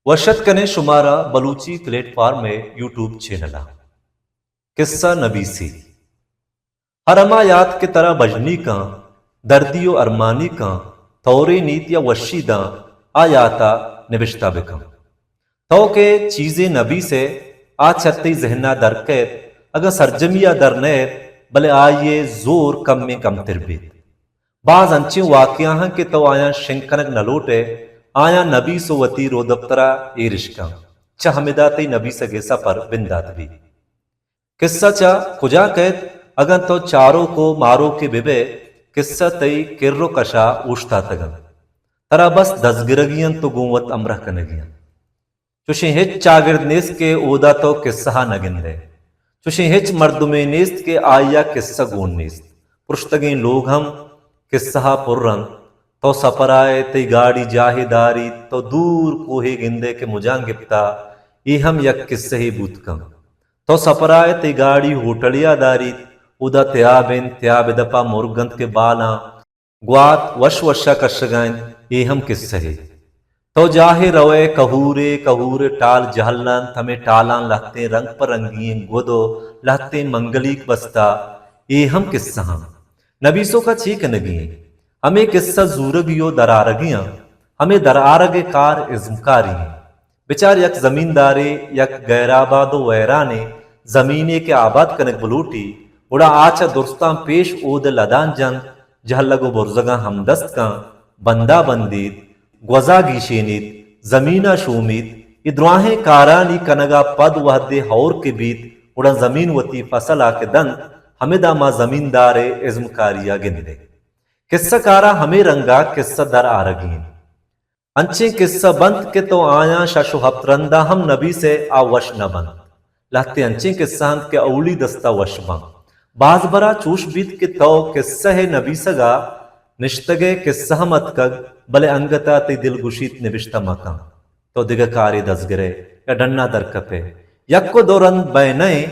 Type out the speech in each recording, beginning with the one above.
وش اتک کنیں شمارا بلوچی پلیٹ فارم ءِ یوٹیوب چینل ءَ۔ کسہ نبیسی۔ ہر ہما یات کہ ترا بژنی کن، دردی و ارمانی کن، تورینیت یا وشی داں، آ یات ءَ نبشتہ بکن۔ تو کہ چیزے نبیس ئے، آ چہ تئی ذہن ءَ در کئیت، اگاں سرجمی ءَ در نئیت، بلے آئی ءِ زور کمیں کمتر بیت۔ باز انچیں واقعہ انت کہ تو آیاں شنگ کنگ نہ لوٹ ئے، آیاں نبیس و وتی رودپتر ءَ ایر اش کن۔ چہ ہمدا تئی نبیسگ ءِ سپر بندات بیت۔ کسہ چہ کجا کئیت؟ اگاں تو چاروک و ماروکے بہ بئے، کسہ تئی کر و کش ءَ اوشتاتگ انت۔ ترا بس دزگرگی انت و گوں وت ہمراہ کنگی انت۔ چوشیں ہچ چاگرد نیست کہ اودا تو کسہ ءَ نہ گندئے۔ چوشیں ہچ مردمے نیست کہ آئی ءَ کسہ گون نیست۔ پرشتگیں لوگ ہم کسہ ءَ پر انت۔ تو سپر ءَ ئے، تئی گاڑی جاہے داریت، تو دور کوہے گندئے کہ مجاں گپتا، اے ہم یک کسہے بوت کنت۔ تو سپر ءَ ئے، تئی گاڑی ہوٹلے ءَ داریت، اودا تیاب انت، تیاب ءِ دپ ءَ مرگ انت کہ بالاں، گوات وش وش ءَ کشگ ءَ انت، اے ہم کسہے۔ تو جاہے روئے، کہورے، کہور ءِ ٹال جہل انت، ہمے ٹالاں لہتیں رنگ پہ رنگی ئیں گد و لہتیں منگلیک بستہ، اے ہم کسہ انت۔ نبیسوک ءَ چے کنگی انت؟ ہمے کسہ زورگی و درآرگی انت۔ ہمے درآرگ ءِ کار ازمکاری انت۔ بچار، یک زمیندارے یک غیر آباد و ویرانیں زمینے کہ آباد کنگ بلوٹی، گڑا آ چہ درستاں پیش اود ءِ لدان جنت، جہلگ و برزگاں ہمدست کنت، بندا بندیت، گوزا گیشینیت، زمین ءَ شومیت۔ اے دراہیں کارانی کنگ ءَ پد وہدے ہئور کہ بیت، گڑا زمین وتی فصل ءَ کہ دنت، ہمدا ما زمیندار ءِ ازمکاری ءَ گندیں۔ کسہ کار ءَ ہمے رنگ ءَ کسہ در آرگی انت۔ انچیں کسہ بنت کہ تو آیاں شش و ہپت رندا ہم نبیس ئے، آ وش نہ بنت۔ لہتے انچیں کسہ انت کہ اولی دستا وش بنت۔ باز برا چوش بیت کہ تو کسہ ءِ نبیسگا نشتگ ئے، کسہ ہم اتکگ، بلے انگتا تئی دل گوشیت نبشتہ مکن۔ تو دگہ کارے دزگرئے یا ڈنا درکپئے۔ یک و دو رند بئے نئے،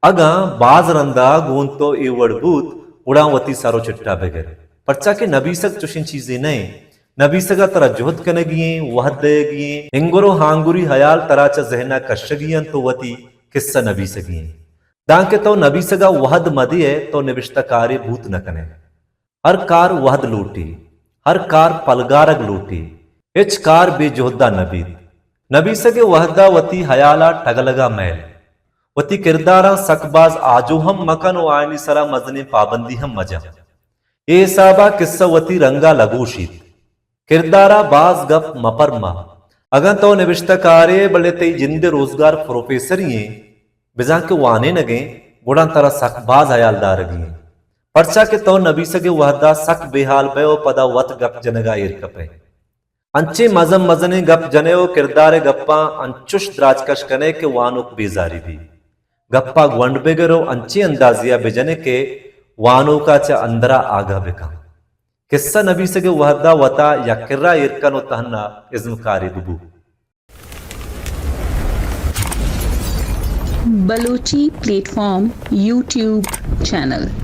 اگاں باز رندا گوں تو اے وڑ بوت، گڑا وتی سر و چٹا بگر۔ پرچا کہ نبیسگ چوشیں چیزے نہ انت۔ نبیسگ ء ترا جہد کنگی انت، وہد دئیگی انت، انگر و ہانگری ہیال ترا چہ ذہن ء کشگی انت و وتی کسہ نبیسگی انت۔ دانکہ تو نبیسگ ء وہد مہ دئے، تو نبشتہ کارے بوت نہ کنئے۔ ہر کار وہد لوٹی، ہر کار پلگارگ لوٹی، ہچ کار بے جہد ء نہ بیت۔ نبیسگ ء وہد ء وتی ہیال ء ٹگلگ ء مئیل، وتی کرداراں سک باز آجو ہم مکن و آیانی سرا مزنیں پابندی ہم مجن۔ اے حساب ء کسہ وتی رنگ ء لگوشیت۔ کردار ء باز گپ مپرما۔ اگاں تو نبشتہ کارے، بلے تئی جند ء روزگار پروفیسری ایں، بزاں کہ وانینگ ایں، گڑا ترا سک باز ہیال دارگی ایں۔ پرچا کہ تو نبیسگ ء وہد ء سک بے ہال بئے و پدا وت گپ جنگ ء ایر کپئے۔ انچیں مزن مزنیں گپ جنئے و کردار ء گپاں انچش دراجکش کنئے کہ وانوک بیزاری بی۔ گپ ء گونڈ بگر و انچیں اندازے ء بجنئے کہ وانوک ء چہ اندر ء آگہ بکن۔ کسہ نبیسگ ء وہد ء وتا یک کرا ایر کن و تہنا ازمکارے ببو۔ Balochi plate form YouTube channel.